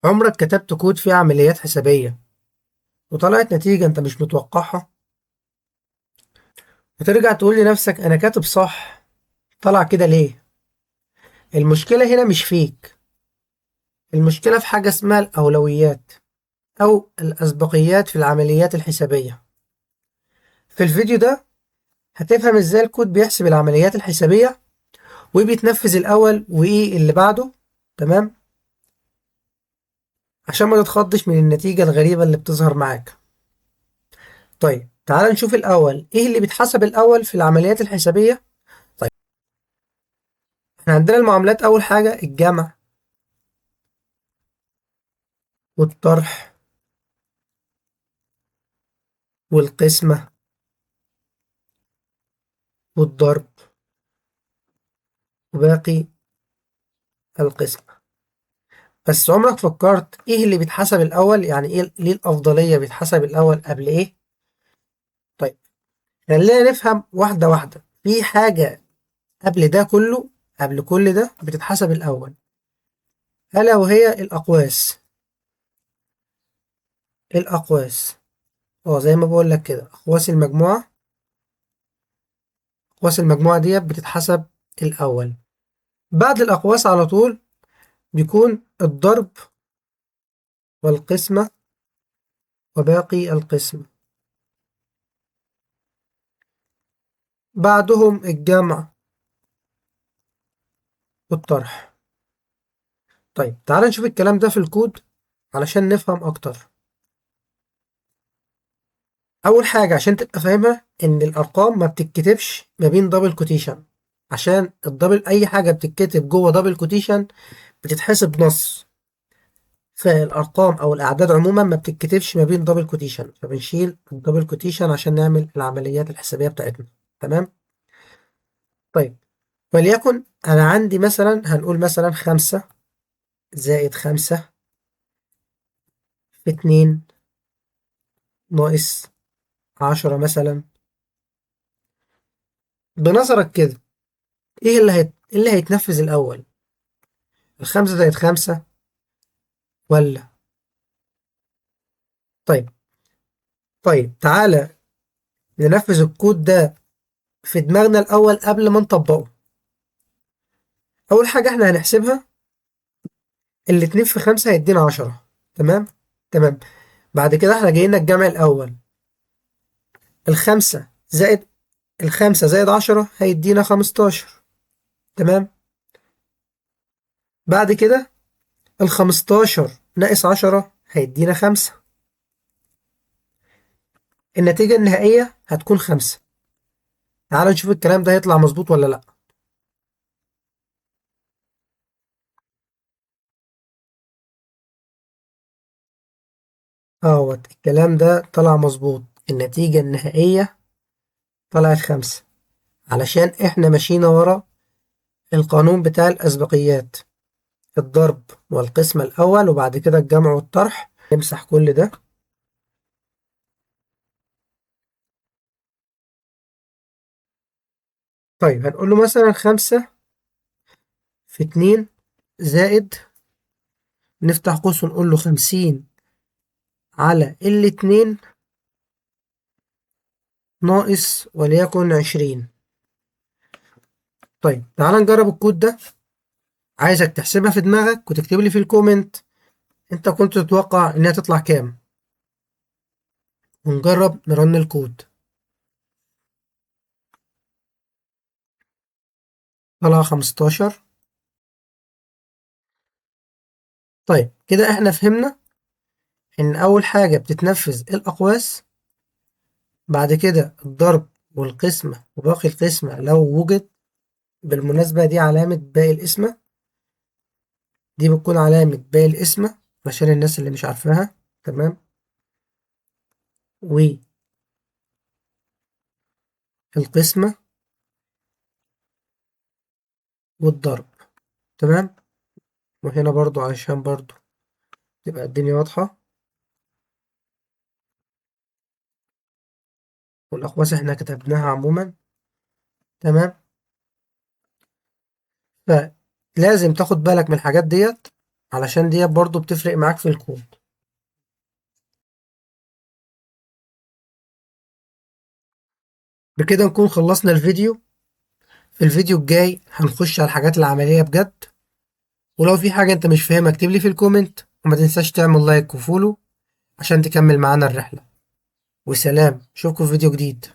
عمرك كتبت كود فيه عمليات حسابية وطلعت نتيجة انت مش متوقعها، وترجع تقول لنفسك انا كاتب صح، طلع كده ليه؟ المشكلة هنا مش فيك، المشكلة في حاجة اسمها الأولويات أو الأسبقيات في العمليات الحسابية. في الفيديو ده هتفهم ازاي الكود بيحسب العمليات الحسابية وبيتنفذ الأول وإيه اللي بعده، تمام؟ عشان ما تتخضش من النتيجة الغريبة اللي بتظهر معاك. طيب تعال نشوف الأول إيه اللي بيتحسب الأول في العمليات الحسابية. طيب احنا عندنا المعاملات، أول حاجة الجمع والطرح والقسمة والضرب وباقي القسمة. بس عمرك فكرت ايه اللي بيتحسب الاول؟ يعني ايه ليه الافضلية بيتحسب الاول قبل ايه؟ طيب خلينا نفهم واحدة واحدة. في حاجة قبل ده كله، قبل كل ده بتتحسب الاول، الا وهي الاقواس. الاقواس زي ما بقول لك كده، اقواس المجموعة، اقواس المجموعة دي بتتحسب الاول. بعد الاقواس على طول بيكون الضرب والقسمة وباقي القسمة، بعدهم الجمع والطرح. طيب تعال نشوف الكلام ده في الكود علشان نفهم أكتر. أول حاجة عشان تبقى فاهمها إن الأرقام ما بتتكتبش ما بين double quotation، عشان ال double أي حاجة بتتكتب جوه double quotation بتتحسب نص، فالأرقام أو الأعداد عموما ما بتتكتبش ما بين double quotation، فبنشيل ال double quotation عشان نعمل العمليات الحسابية بتاعتنا، تمام؟ طيب وليكن أنا عندي مثلا، هنقول مثلا 5 زائد 5 في 2 ناقص 10 مثلا. بنظرك كده إيه اللي هيتنفذ الأول؟ 5 زائد 5 ولا؟ طيب تعالى ننفذ الكود ده في دماغنا الأول قبل ما نطبقه. أول حاجة احنا هنحسبها الاتنين في 5 هيدينا 10، تمام؟ تمام. بعد كده احنا جايين الجمع الأول، الخمسة زائد الخمسة زائد 10 هيدينا 15، تمام؟ بعد كده 15 ناقص 10 هيدينا 5، النتيجة النهائية هتكون 5. تعالوا نشوف الكلام ده هيطلع مظبوط ولا لأ. اهوت الكلام ده طلع مظبوط، النتيجة النهائية طلعت 5، علشان احنا ماشيين ورا القانون بتاع الأسبقيات، الضرب والقسمة الأول وبعد كده الجمع والطرح. نمسح كل ده. طيب هنقول له مثلا 5 في 2 زائد، نفتح قوس ونقول له 50 على الاتنين ناقص وليكن 20. طيب تعال نجرب الكود ده، عايزك تحسبها في دماغك وتكتب لي في ال comment انت كنت تتوقع انها تطلع كام، ونجرب ن run الكود. طلع 15. طيب كده احنا فهمنا ان اول حاجة بتتنفذ الاقواس، بعد كده الضرب والقسمة وباقي القسمة لو وجد. بالمناسبة دي علامة باقي القسمة، دي بتكون علامة باقي القسمة عشان الناس اللي مش عارفاها، تمام؟ والقسمة والضرب، تمام؟ وهنا برضو عشان برضو تبقى الدنيا واضحة، والأقواس احنا كتبناها عموما، تمام؟ فلازم تاخد بالك من الحاجات ديت. علشان دي برضو بتفرق معاك في الكود. بكده نكون خلصنا الفيديو. في الفيديو الجاي هنخش على الحاجات العملية بجد، ولو في حاجة انت مش فاهمها اكتب لي في ال comment، وما تنساش تعمل like و follow عشان تكمل معانا الرحلة. وسلام، اشوفكم في فيديو جديد.